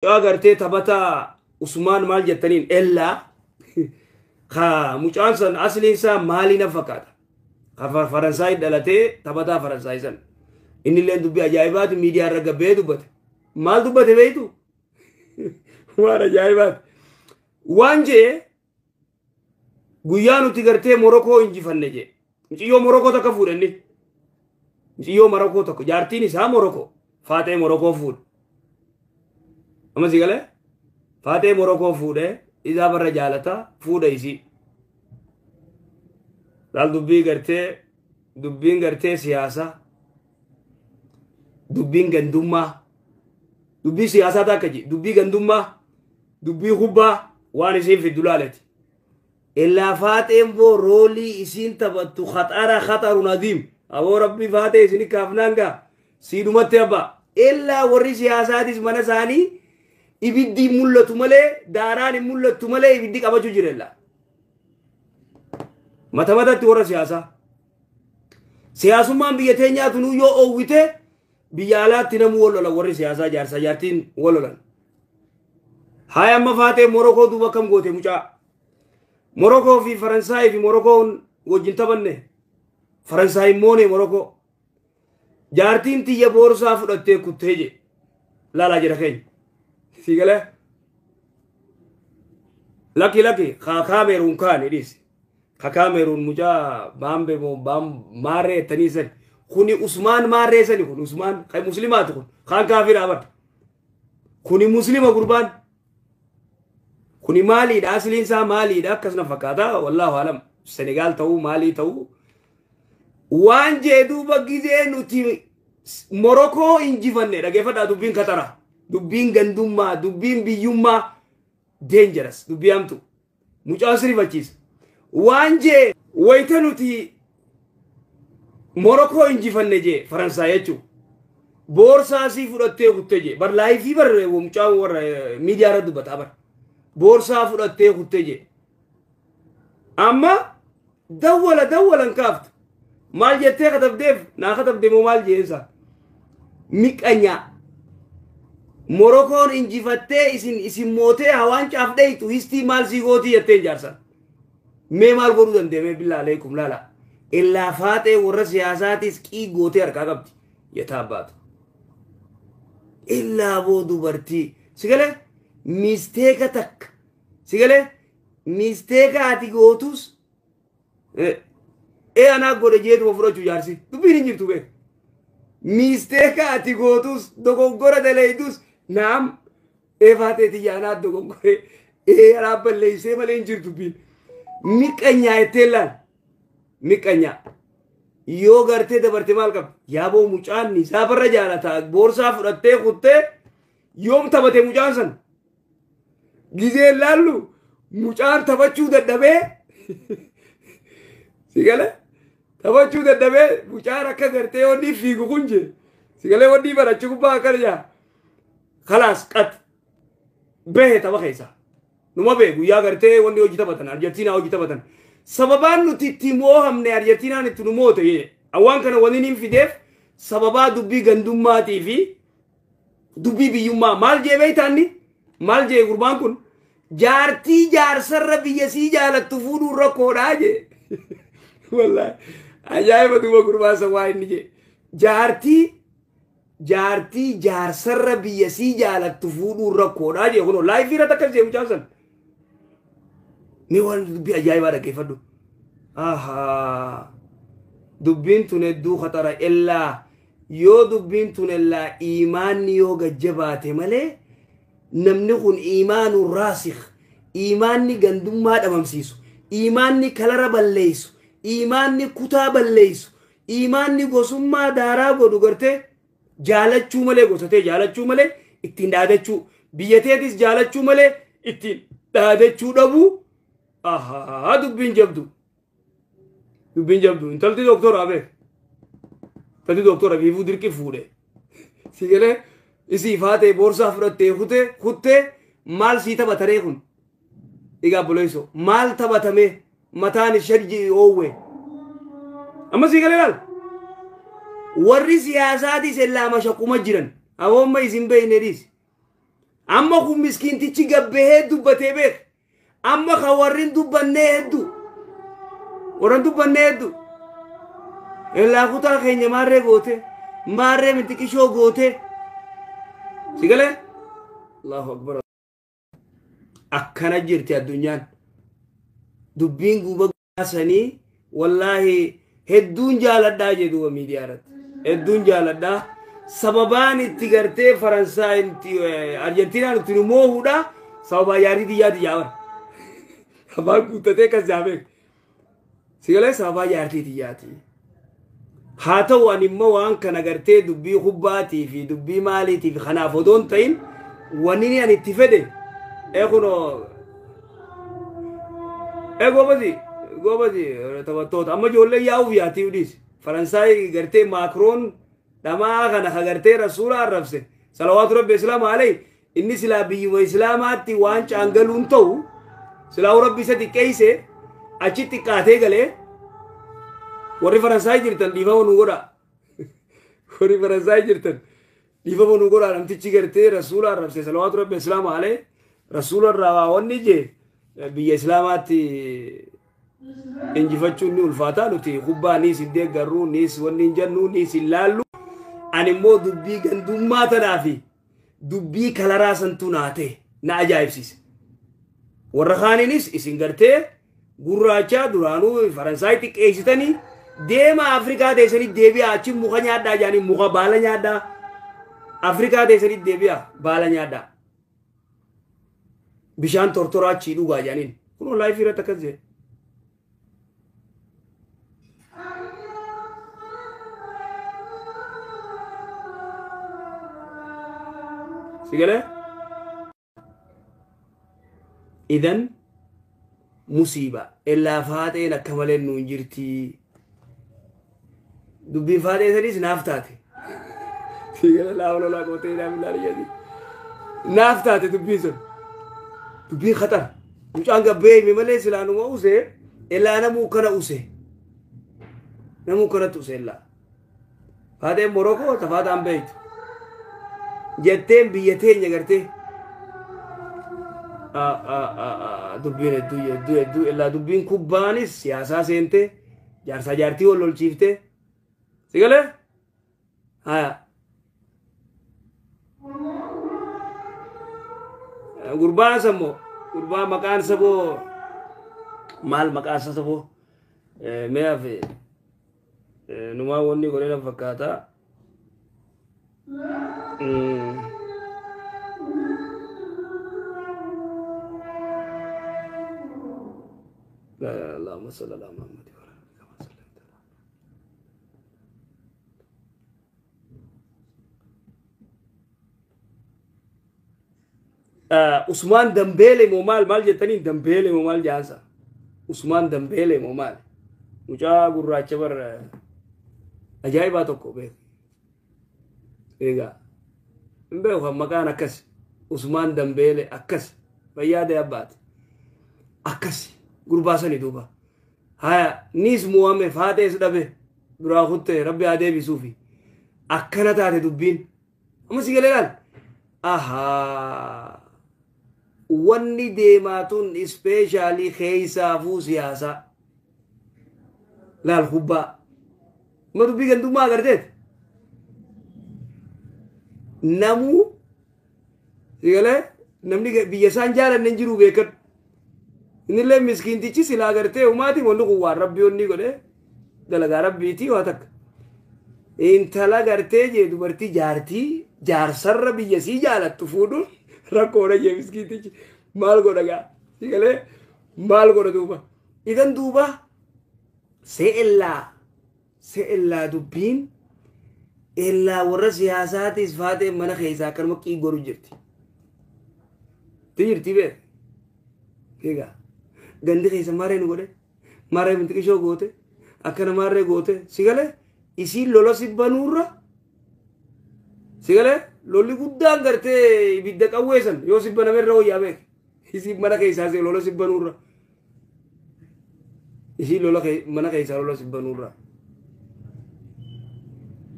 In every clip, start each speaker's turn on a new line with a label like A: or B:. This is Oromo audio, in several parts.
A: Mucaa gartee taphataa Usmaan maal jettaniin ellaa ka mucaan san asliin isaa maalii na fakkaata. Ka Faransaay dhalatee taphataa Faransaay san. Inni illee dubbii ajaa'ibaati miidiyaa irra gabbee dubbate. Maal dubbate beektu? Waan ajaa'ibaati. Waan jee guyyaa nuti gartee Morokoo injifanne jee. Muciyyoo Morokoo takka fuudhanni. Muciyyoo Morokoo tokko jaartiin isaa Morokoo faaxee Morokoo fuudhe. Amma si galee? Faaxee Morokoo fuudhee isaa barra jaalataa fuudha isii. Laal dubbii gartee dubbiin gartee siyaasaa, dubbiin gandummaa, dubbii siyaasaa takka ji, dubbii gandummaa, dubbii hubbaa waan isiin fiddu laaleti. Illaa faaxeen boo roolii isiin taphattu khaxara khaxarun adiim. Aboo rabbi faaxee isin kaafnaan gaa siidhumatti abbaa. Illaa warri siyaasaatis mana isaanii ibiddi hin mul'atu malee, daaraan hin mul'attu malee, ibiddi qabachuu jira illaa. Mata matatti warra siyaasaa. Siyaasummaan biyya teenyaa tunuu yoo oowwite biyya alaatti namuu wal lolan, warri siyaasaa jaarsa jaartiin wal lolan. Haaya, amma faaxee Morokoo duuba akkam goote mucaa? Morokoo fi Faransaayii fi Morokoon wajjin taphanne. Faransaay moone Morokoo. Jaartiin tiyya boorsaa fudhattee kuttee je. Laalaa jira keenya. Si galee? Lakki lakki, ka Kaameruun kaani dhiisi. Ka Kaameruun mucaa baambe moo baam maarree jettanii sani. Kuni Usmaan maarree sani, kun Usmaan kan muslimaati, kun kaan kaafiraa bar. Kuni muslima gurbaan. Kuni maaliidha? Asliin isaa maaliidha? Akkasuma fakkaata. Wallaahu alam. Senegaal ta'uu, maalii ta'uu. Waan jee duuba gizee nuti Morokoo injifanne, dhageeffadhaa, dubbiin katara. Dubbiin gandummaa, dubbiin biyyummaa dangerous, dubbii hamtu. Mucaan sirifachiisa. Waan jee wayita nuti Morokoo injifanne jee, Faransaay jechuudha. Boorsaa sii fudhattee kutte jee. Bar live bar mucaan warra miidiyaa irra dubbataa bar. Boorsaa fudhattee kutte jee. Amma dawwala dawwalan kaaftu. Maal jettee katabdeef? Naa katabde moo maal jeensa? Miqanyaa. Morokoon injifattee isin mootee hawaan caaf dheeytu histii maal sii gootii jetteen jaarsan. Mee maal godhuu dandeemee? Billaa aleekum laala. Illaa faaxee warra siyaasaatis qii gootee harkaa qabdi. Yetaa baatu. Illaa boo dubartii. Sigalee mistake takka. Sigalee mistake ati gootus ee anaa godhe jeetuma fudhachuu jaarsi. Dubbiin hin jirtu beek. Mistake ati gootus, dogoggora daleeytus, naam, ee faaxee tiyya anaa dogoggore, ee anaa balleessee malee hin jirtu dubbiin. Miqanyaa jettee laal. Miqanyaa. Yoo gartee dabarte maal qabdi? Yaaboo mucaan isaa barra jaalata boorsaa fudhattee kuttee yoom taphate mucaan san? Gizeen laallu mucaan taphachuu dadhabee, si galee, taphachuu dadhabee mucaan akka gartee wanni fiigu kun jee, si galee, wanni barachi gubbaa akkana jaa khalaas qat bahe tapha keessaa. Numa bee guyyaa gartee wanni hojii taphatan Arjentiinaa hojii taphatan. Sababaan nuti itti moohamne, Arjentiinaan itti nu moote, waan kana waniin hin fideef sababaa dubbii gandummaatii fi dubbii biyyummaa. Maal jee beeytaanni? Maal jee gurbaan kun? Jaartii jaarsarra biyya sii jaalattu fuudhuun rakkoodhaa jee. Wallaahi ajaa'iba duuba gurbaan san waa inni jee. Jaartii jaarsarra biyya sii jaalattu fuudhuun rakkoodhaa jee. Kunoo live irratti akkas jee mucaan san. Mee waan dubbii ajaa'ibaa dhaggeeffadhu. Ahaa. Dubbiin tun hedduu khatara. Illaa yoo dubbiin tun illaa iimaanni yoo gajjabaate malee, namni kun iimaanu raasikh, iimaanni gandummaa dhabamsiisu, iimaanni kalara balleessu, iimaanni kutaa balleessu, iimaanni gosummaa daaraa godhu gartee jaalachuu malee, gosatee jaalachuu malee ittiin dhaadachuu, biyya teetis jaalachuu malee ittiin dhaadachuu dhabuu. Ahaa, dubbiin jabdu, dubbiin jabdu. Intalti doktora beek, intalti doktora fiifuu dirqi fuudhe, si galee, isii faatee boorsaa fudhattee kutee kuttee maal sii taphataree kun? Egaa buleesso maal taphatame? Mataan sharji oowwe. Amma sii galee laal, warri siyaasaatis illaa mashaquma jiran aboomma isin beeyne dhiis. Amma kun miskiintichi gabbahee dubbatee beek. Amma kan warri dubbannee hedduu. Warra dubbannee hedduu. Illaa kutaa keenya maarree goote. Maarree mitiqishoo goote. Si galee? Allahu akbar. Akkana jirti addunyaan. Dubbiin guuba sanii wallaahi hedduun jaaladhaa jedhu miidiyaa irratti. Hedduun jaaladhaa. Sababaan itti gartee Faransaay Arjentiinaan itti nu moohuudha. Sababaa yaarii xiyyaati jaaban. Afaan guuttatee akkas jaabee. Si galee sababaa yaartii xiyyaati. Haa ta'u ani immoo waan kana gartee dubbii kubbaatii fi dubbii maaliitii fi kanaaf odoo hin ta'in wanni ani itti fedhe kunoo goobasi goobasi taphattoota amma ijoollee yaa'uuf yaatii dhiisi. Faransaay gartee Maakroon dhamaa kana ka gartee rasuula arrabse salawaatu rabbi islaama alayhi inni silaa biyyuma islaamaatti waan caangaluun ta'u silaa rabbi isa xiqqeeyse achi xiqqaatee galee warri Faransaay jirtan dhiifama nu godha. Warri Faransaay jirtan dhiifama nu godha namtichi gartee rasuula arrabse salawaatu rabbi islaama alayhi rasuula irraa waa wanni jee biyya islaamaatti injifachuun ni ulfaata nuti kubbaa niis hin deeggarru niis wanni hin jennu niis hin laallu. Ani immoo dubbii gandummaa tanaa fi dubbii kalaraa santu naa ta'e na ajaa'ibsiise. Warra kaaniinis isin gartee gurraacha duraanuu Faransaay xiqqeessitanii deema Afrikaa teessanii deebi'aa achi muka nyaadhaa jedhanii muka baala nyaadhaa. Afrikaa teessanii deebi'aa baala nyaadhaa. Bishaan tortoraa achii dhugaa jedhaniin. Kunoo laayifii irratti akkas jedhe. Si galee? Idan musiiba illaa faaxeen akka malee nuun jirti. Dubbiin faaxee saniis naaf taate. Si galee laa lolaa qootee naaf ilaalu jedhi. Naaf taate dubbiin sun. Dubbiin khatar. Mucaan gabbee hime malee silaanuma usee illaa namuu kana usee. Namuu kanatti usee illaa. Faaxeen Morokoo tafaaxaan beektu. Jetteen biyya teenya gartee. Dubbiin hedduu hedduu hedduu illaa dubbiin kubbaanis siyaasaa seentee jaarsaa jaartii wal lolchiiftee. Si galee? Haya. Gurbaan sammoo gurbaa maqaan saboo maal maqaan isa saboo mee hafe numaa wanni godhee na fakkaata. Allahumma salli ala Muhammad wa ala alihi wa sallam. Usmaan Dambeele moo maal maal jettaniin Dambeele moo maal jaansa? Usmaan Dambeele moo maal? Mucaa gurraacha bar ajaa'ibaa tokko beeku. Egaa hin beeku kan maqaan akkas Usmaan Dambeele akkas fayyaa ta'e abbaate akkas gurbaa sani duuba. Haya niis mo'ame faaxees dhabe duraa kutte rabbi haa deebisuufi akkana taate dubbiin. Amma si galee laal? Ahaa. Wanni deemaa tun ispeeshaalii keessaafuu siyaasaa. Laal kubbaa. Ma dubbii gandummaa agarteet? Namuu si galee namni biyya isaan jaalanne hin jiru beekadhu. Innillee miskiintichi silaa agartee umaatiin wanni kun waan rabbii wanni godhee dalagaa rabbiitii waa takka. Intala gartee jee dubartii jaartii jaarsarra biyya sii jaalattu fuudhuun rakkoodha jee miskiintichi maal godha gaa si galee maal godha duuba. Idan duuba se'ellaa dubbiin ellaa warra siyaasaatis faaxee mana keessaa akkanuma qiigoru jirti. Ti jirti beek. Egaa gandi keessa maarree nu godhe maarree mintiqishoo goote akkana maarree goote si galee isiin lola si banuurra si galee lolli guddaan gartee ibidda qawweessan yoo si banamerra wayyaa beek isiin mana keessaa see lola si banuurra isiin lola mana keessaa lola si banuurra.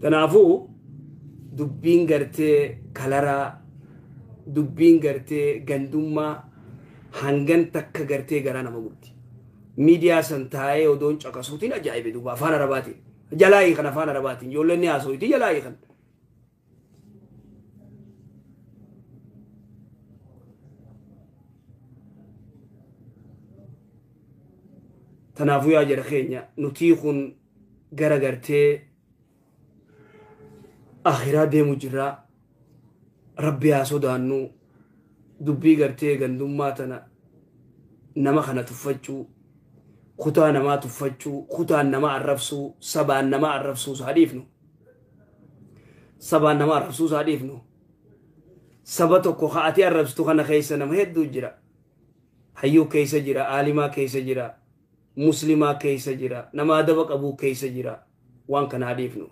A: Kanaafuu dubbiin gartee kalaraa Dubbiin gartee gandummaa hangan takka gartee garaa nama gubdi. Miidiyaa san taa'ee odoon caqasuutiin ajaa'ibe duuba afaan Arabaatiin. Jalaa hiikan afaan Arabaatiin. Ijoolleen ni haasooyti jalaa hiikan. Tanaafuu yaa jara keenya, nutii kun gara gartee akhiraa deemu jirraa. Rabbi haa sodaannu. Dubbii gartee gandummaa tana, nama kana tuffachuu, kutaa namaa tuffachuu, kutaan nama arrabsuu, sabaan nama arrabsuu isaa dhiifnu. Sabaan nama arrabsuu isaa dhiifnu. Saba tokko ka'atee arrabsitu kana keessa nama hedduu jira. Hayyuu keessa jira, aalimaa keessa jira, muslimaa keessa jira, nama adaba qabuu keessa jira. Waan kana haa dhiifnu.